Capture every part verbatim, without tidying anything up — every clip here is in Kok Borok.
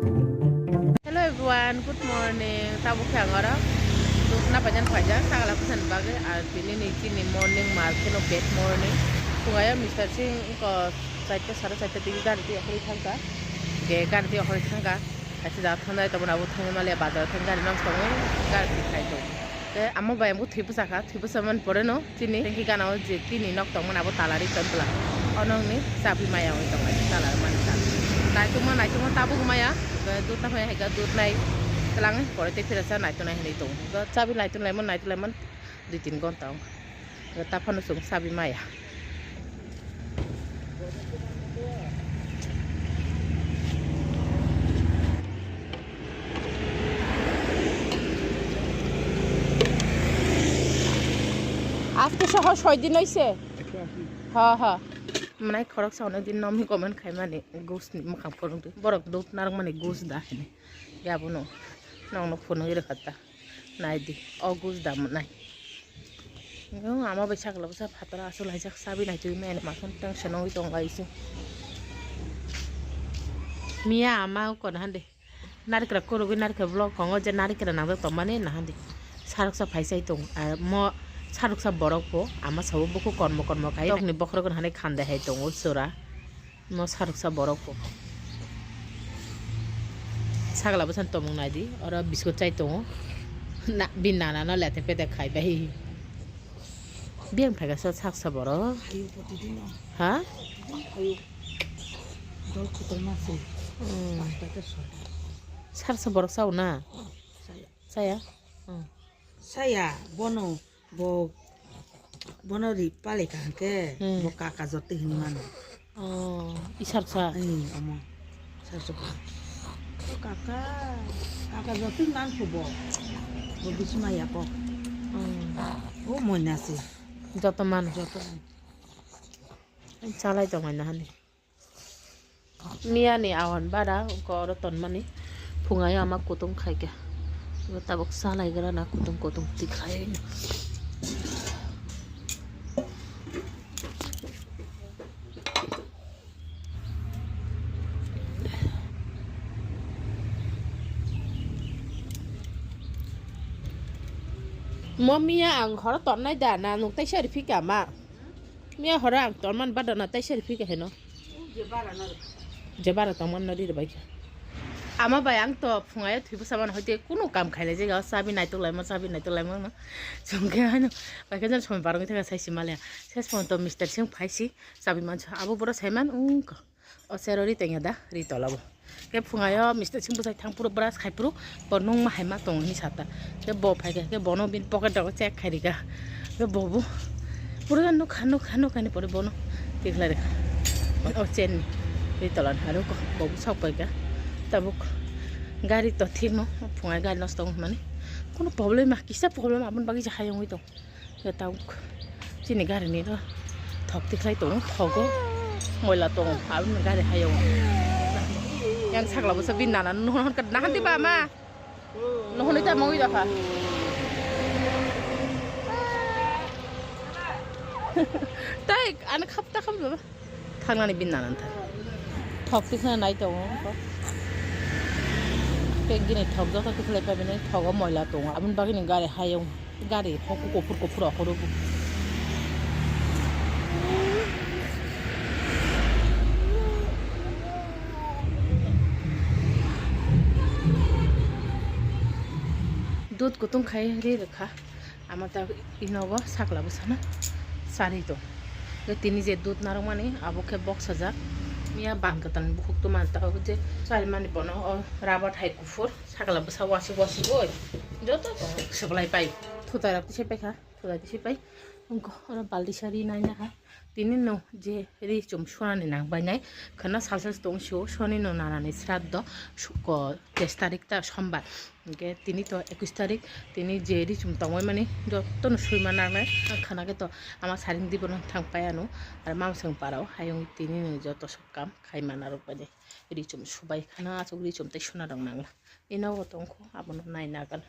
Hello everyone, good morning. Tabuk khe ang oro dukna bajan phaijak, sagala bwsani bagwi. Ar tini ni chini morning mal kheno bad morning. Phungayo Mister Singh wngkha charta, sare charta twi gari twi okhorwi thangkha. Ge gari twi okhorwi thangkha. Kaisa jaga thangjak tongmani abo thangwi maliya, bazar thangwi gari nokha tongwi gari twi khai tong. Te amo bai amo thwi bwsakha, thwi bwsa man pore no chini tengki gana o je tini nok tongmani abo tala ri tong bwla. Ono wngni chabi maya wngwi tong lai tala mani tala. Naitungma naitungma tabuk maya, dut na phai hai ka dut nai. Twlang pore te phira cha naitung nai hinwi tong. Chabi naitung lai man naitung lai man dui tin gonta wng. Ta phano chwng chabi maya. Aste soho soi din oise. Ha ha. Mwnai khoroksa onek din nomi comment khaimani gus ni mwkhang phurungdi. Borok dut narwkmani gus da hini. Yabono nokno phunugwi rwkha ta. Naidi, o gus da mwnai. Nung ama bai sakla bwsa phataro aswk laijak chabi naitugwi maya ma phone tension wngwi tong lai se. Miya ama kono hande. Narikra kurugwi narikra vlog khongo je narikra nangjak tongmani nahandi. Saroksa phai chai tong, ah, mo saroksa borok bo ama sabo bukhuk kormo kormo khai tokni bokhorok hani khande hai tongo sora. Mo saroksa borok bo. Sagla bwsani tongmung naidi, oro biskut chai tongo. Na, bini nana no letek petek khai bai. Biyang phaikha sa saksa borok. Hayo protidin no. Ha? Hayo. Dol kotorma se. Hmm. Pasta ta soi. Sarsa borok sao na? Saya. Saya? Hmm. Saya, bono, bo, bono ri pale ka hangke, hmm, bo kaka jote hin mano. Oh, i sarsa? Ai, omo. Sarsa. O kaka, kaka jote hin man ko bo. Bo bisi maya ko. Hmm. O moina se. Joto mano. Joto mano. Chalai tongmani hani. Miyani awan bara wngkha oro tonmani. Phungayo ama kutung khaikha. Tabuk chalai grana kutung kutung tikhlai. Mo miya ang horo tonnai da na nung tai sari phika ma. Miya horo ang torman bada na tai sari phika heno. Je bara tongman no ri bai kha. Ama bai ang to phungayo thwi bwsa mano hoite kunu kam khailai jega o chabi naituk laima chabi naituk laima no. Chungke ano bai kha jan somoi barong thaka sai si male. Ses pon to Mister Singh phaisi chabi mansa abo boro saiman ungko. O sero ri tengya da ri tola bo. Ke phungayo Mister Singh bwsai thang puro brush khai puro bo nung ma hai ma tong hinwi sata. Ke bo phai kha ke bono bini pocket rok check khai rika. Ke bo bo puro nukha nukha nukha ni pore bono tikhlai rika. O chen ni ri tola ni aro ko bo sok pai kha. Tabuk gari to thik no phungai gari nosto wng mani. Kono problem ma kisa problem aboni bagwi je hayung wi tong. Tei tabuk chini gari ni ro thok tikhlai tongo, thogo moila tongo, aboni gari hayung. Yang sakla bwsa bini nana no hwn ka nahan di ba ma. No hwn ta mangwi da pha. Tai ani khap ta khap ba. Thangnani bini nana thang. Thok tikhlai nai tongo. Pek gini thok joto tikhlai pa bini thogo moila tongo. Aboni bagwi ni gari hayung. Gari hok kuphur kuphur okhoro bo. Dut kutung khai ri rwkha. Ama ta inogo sakla bwsano sari tong. Tini je dut narwkmani abo khe boksajak. Miya ban kwtal bukhuk tongmani ta abo je sarimani bono o rubber hai kuphur. Sakla bwsa wasik wasik oi joto swplai pai. Thutai rok tisai paikha, thutai tisai pai. Wngkha oro balti sa ri nai nakha. Tini no je ri chum sunani nang bai nai. Khana salsa tong sio soni no nanani sraddho suko teis tarik ta sombar. Hingke tini to ekwis tarik, tini je ri chum tongmani joto no sui ma nang nai. Khana khe to ama saring di bono thang pai ano. Ar mama seng parao hayung tini no joto sok kam khai ma narwk bai nai. Ri chum subai khana aswk ri chum tei suna rok nang la. Ino bo tongkho, abono nai nagan.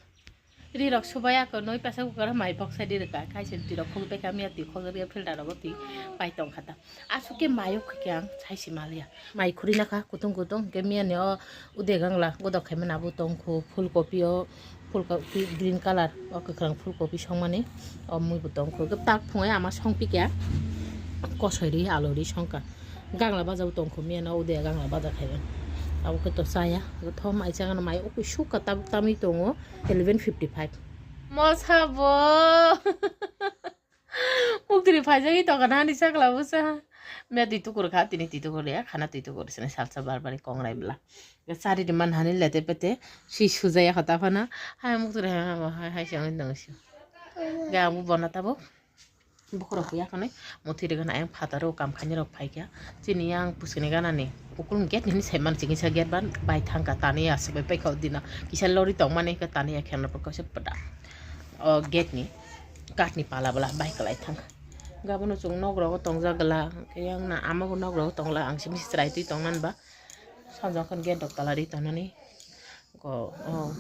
Ri rok subaya ko noi pasa ko kara mai bok sai di rika. Khai se twi rok khogwi pai kha, miya twi khogwi rika, filter rogo twi pai tong kha ta. Asuk ke mayo khe ang sai se maliya. Mai khuri na kha kutung kutung ke miya ni o ude gangla godok khai mana bo tong khu, phul kopi o, phul kopi green color o kwkhwrang phul kopi song mani o mui bo tong khu. Tak phungai ama song pi kya kosoi ri alu ri song kha. Gangla baja bo tong khu miya no ude gangla baja khai. Abo khe to chaya. Thom ai chang mai o kusu ka tab tami tongo eleven fifty five. Mosa bo. Muktri phaijagwi tongkha nani sakla bwsa. Miya twi tukur kha, tini twi tukur ya, khana twi tukur sini salsa bar bari kongrai bla. Sari di man hani lete pete, si sujaya khata phana, hai muktri hai, hai, hai, hai, se wngwi tong si. Ga bu bona tabuk. Bukhurok ya khani, muthri gana ayang phataro kam khaini rok phaikha. Chini yang pusini gana ni, ukul gate ni sai man chikisa gate ban, bai thangka tani ya, sabai paikha dina. Kisa lori tong mani ka tani ya khena pokha se pada. O gate ni. Kath ni pala bwla bai kwlai thang. Gabano chwng nok rogo tongjak gla, yang na ama bo nok rogo tongla, ang simi chwrai twi tongnan ba. Sanjak hwn gate rok tala ri tongnani. Go, o,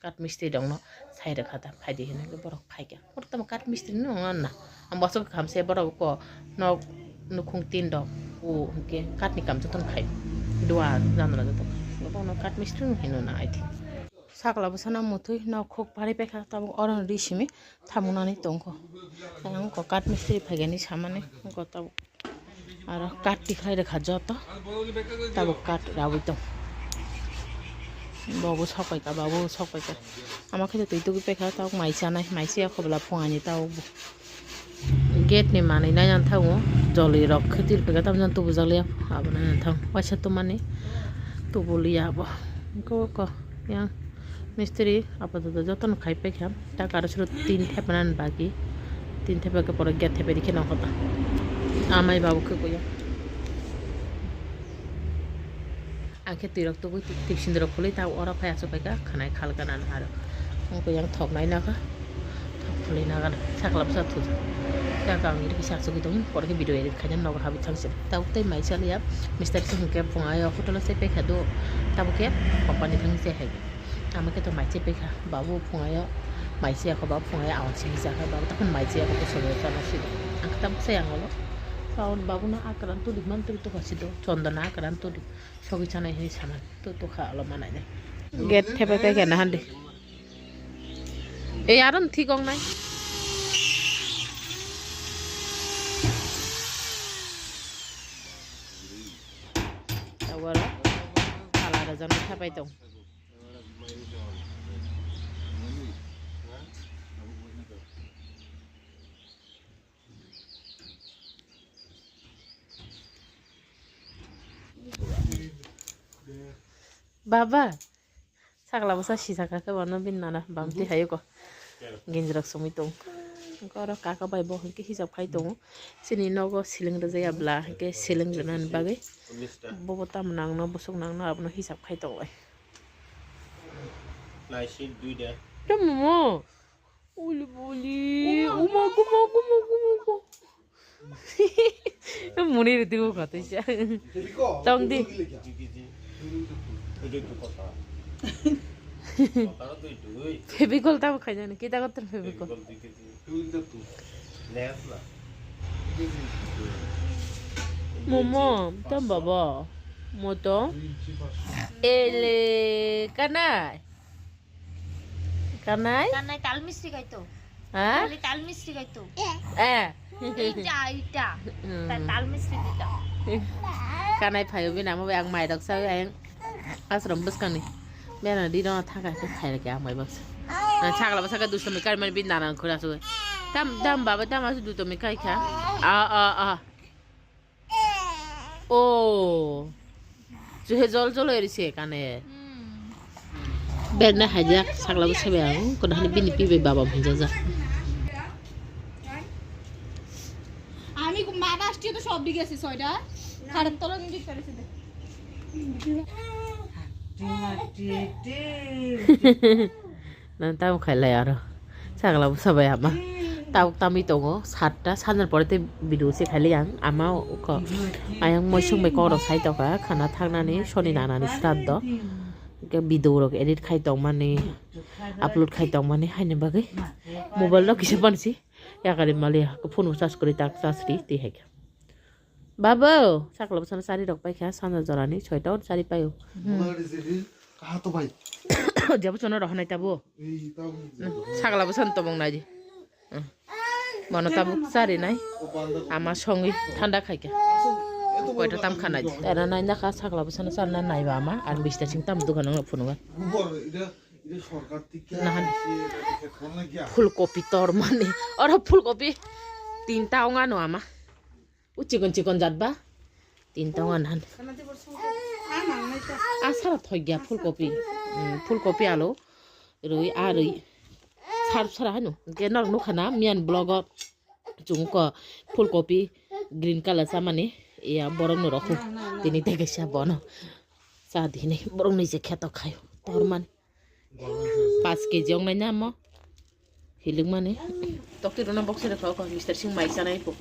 kath mistri rok no sai rwkha ta, phaidi hinwi borok phaikha. Borok tamo kath mistri no wngo na. Ang bo aswk kaham se borok ko nok nukhung tin rok, o, hwnkhe kath ni kam jotono khai. Dua janala joto. Borok no kath mistri no hino na, I think. Sakla bwsano muthwi nok khuk pari paikha, tabuk oro ri simi thamunani tongkho. Ang ko kath mistri phaigani samani ko tabuk aro kath tikhlai rwkha joto, tabuk kath rawi tong. Bobo sok paikha, babo sok paikha. Ama khe twi tugwi paikha, tabuk mai chanai, mai se khobla phungani tabuk bo. Gate ni manwi nai nang thango, jolirok khe tirpika tamjani tubujak liya, abo nai nang thango, waisa tumani tubu liya abo. Ko ko yang mistri apadoto jotono khai paikha, tak aro sero tin thepanani baki, tin thepa khe pore gate thepai rikhe nang kota. Amai babu khe kuya. Ang khe twi rok tubui twi sindrok khului ta oro phai achuk pai kha khwnai khal gana nahar. Ang khe yang thok nai nokha thok khului nagana sakla bwsa thujak. Yang kang iri kisa achugui tongo pore khe video edit khaina nogo habui thang sini. Tabuk tei mai chaliya mister se hwnkhe phung ayo hotel o se paikha do tabuk khe company thang se hai. Ama khe to mai se paikha babu phung ayo mai se yakho babu phung ayo awan simi jakha babu takhon mai se yakho to sobo chana sini. Ang khe tabuk se yang olo. Babu no akran tulik man tulik tokha sido chondona akran tulik. Sogwi chanai hinwi saman. To, to kha alo manai nai. Gate thepai pai khe na handi. Ei, aro thik ong nai. Tabuk aro thala rwjaknai thepai tong. Baba, sakla bwsa sijak kha khe bono bini nana bamtwi hayo ko. Genjirok sumui tong. Oro kaka bai bo hwnkhe hisab khai tongo. Chini nogo ceiling rwjaya bla hwnkhe ceiling rwnani bagwi. Bobo tamo nangno bwswk nangno abono hisab khai tongo. Tamo mo. Uli buli. Uma, uma, uma, uma, uma. Muni riti ko kotisa. Tong di. Febicol tamo khaina ni. Kita kotor Febicol. Momo, tam baba. Moto. Ele, kanai. Kanai? Kanai tal mistri kaito. Ha? Kali tal mistri kaito. Eh. Ita, ita. Hmm. Ta-, tal mistri dita. Kanai phayo bini amo bai ang mai rok sawi ayang asrom bwskangni. Bera di rona thaka khe khai rok ang mai baksa. Na chakla bwsa khe dusto mi kari mani bini nana khura suwi. Tam, tam baba tam asu duto mi kai kha. A, a, a. Oh. Juhe jol jol eri se kane. Hmm. Bag na hajak sakla bo sebe ang. Kono hani bini pibe baba bhunjaja. আমি মা আসছে তো সব দিকে আছে ছয়টা। খারাপ তলা নিয়ে চলেছে দে। Nang tamo khailai aro. Sakla bwsa bai ama. Tabuk tamwi tongo satta sanjani pore tei video se khailai ang. Ama kho ayang moisong bai kokrok sai tongkha khana thangnani soni nanani sraddho. Ke video rok edit khai tongmani, upload khai tongmani haini bagwi mobile no kisa pansi yakari mali phone bo charge kwrwi tak charge ri twi hai khe. Babo, sakla bwsano chari rok paikha sanja jorani soita o chari paio. Kaha to bai. Jabo chono rohonai tabo. Ei, tabo. Sakla bwsano tobong nai. Bono tabuk chari nai. Ama songwi thanda khaikha. Koita tam khanai. Tera nai nakha sakla bwsano charna naiba ama. Ar bista sing tam dukan nang phunungan. Nahan. Phulkopi tormani. Oro phulkopi tinta ongano ama. U chikon chikon jat ba. Tinta ongano nahan. Asara thoi gya phulkopi. Phulkopi alo. Rwi, a rwi. Sar sara hanu. Hwnkhe norok nukha na miyan vlog o chwng ko phulkopi green colour chamani. Iya borok no rokhu. Tini tei kaisa bono. Cha dini borok ni je kheto khayo. Tormani. Paanch K G ong nai namo. Hilik mani. Tokti runa box rwkha oko Mister Singh mai chanai po.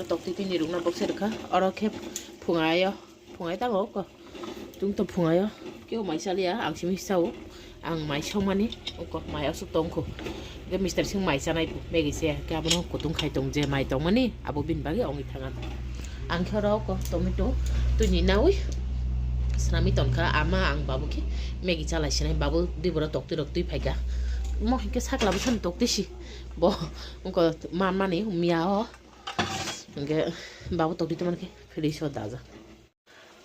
Tokti tini runa box rwkha. Oro khe phungayo. Phungai tango oko. Tung to phungayo. Kebo mai chaliya, ang simi sao. Ang mai songmani, oko mai asuk tongkho. Ge Mister Singh mai chanai Maggie se, ke abono kutung khai tong je mai tongmani, abo bini bagwi ongwi thangan. Ang khe oro oko tomato tuni nawi. Snami tongkha ama ang babu khe Maggie chalai sinai, babu dui bora tokti rok twi phaikha. Mo hinkhe sakla bwsano tokti si. Bo oko manmani miya o. Hinkhe babu tokti tongmani khe fridge o daja.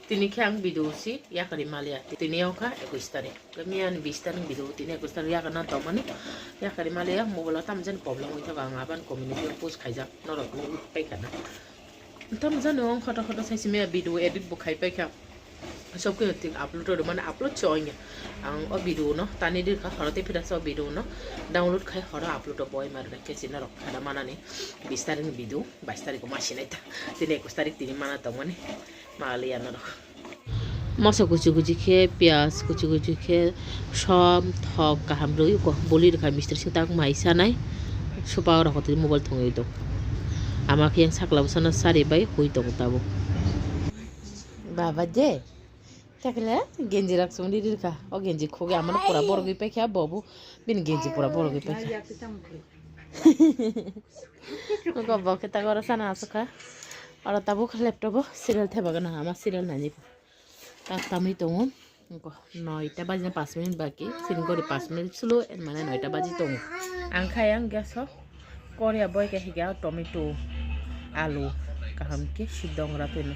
Tini khe ang video si yakari maliya. Tini wngkha ekwis tarik. Kami ani bis tarik video tini ekwis tarik yakari na tongmani. Yakari maliya mobile o tamjani problem wngkha ba ang aban community o post khaijak norok nugwi paikha na. Tamjani wng khoto khoto sai simi video edit bo khai paikha. Sob khe thik upload rw mani upload se wngya. Ang o video no tani dirkha horo tei phira se o video no download khai horo upload o boi ma rwnai khe si norok khada manani bis tarik ni video bais tarik o ma sinai ta. Tini ekwis tarik tini mana tongmani. Maliya norok. Moso kuchi kuchi khe, piyaj kuchi kuchi khe, som, thok kaham rwi ko boli rwkha Mister Singh tak mai sanai. Supa rok twi mobile thwngwi tong. Ama khe yang sakla bwsano sari bai hui tongo tabuk. Baba je, takle genji rak sumdi rwkha. O genji khogi amano pura borogwi paikha, bobo bini genji pura borogwi paikha. Nuko bo khe tak oro sana asukha. Oro tabuk laptop o serial theba gana ama serial nani. Tak tamwi tongo. Nuko noita bajina panch minute baki. Sini gori panch minute sulu, en mane noita baji tongo. Ang khai ang gas o Korea boi khe higa tomato, alu, kaham khe sidong ra twi no.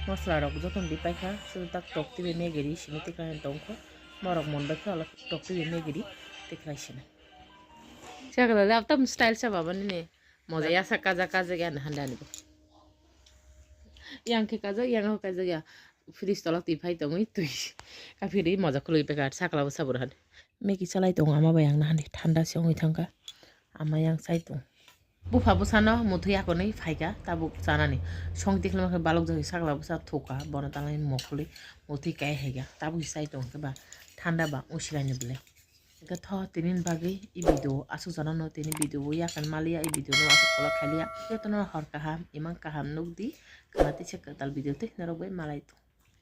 Masla rok joto di paikha. Sulu tak tok twi Maggie ri sini tikha tongkho. Morok mon bai khe olo tok twi Maggie ri tikha sini. Chakla le aptam style sa baba nini. Moja yasa kaja kaja gyan handani bo. Yang khe kaja, yang ho kaja ya. Fridge tolak twi phai tongwi twi. Kaphirwi moja khulwi pekha sakla bo sabur han. Maggie chalai tongo ama bai ang nahani thanda se wngwi thangkha. Ama yang chai tong. Bupha bwsano muthwi akonwi phaikha tabuk chanani. Song tikhlama khe balok jagwi sakla bwsa thukha bono tanglai mokhulwi muthwi kai haikha tabuk se chai tong khe ba thanda ba usilaini bwle. Hwnkhe tho tini bagwi i video aswk jora no tini video o yakan maliya i video no aswk follow khailiya. Jotono hor kaham imang kaham nukdi kana tisa kwtal video tei norok bai malai tong.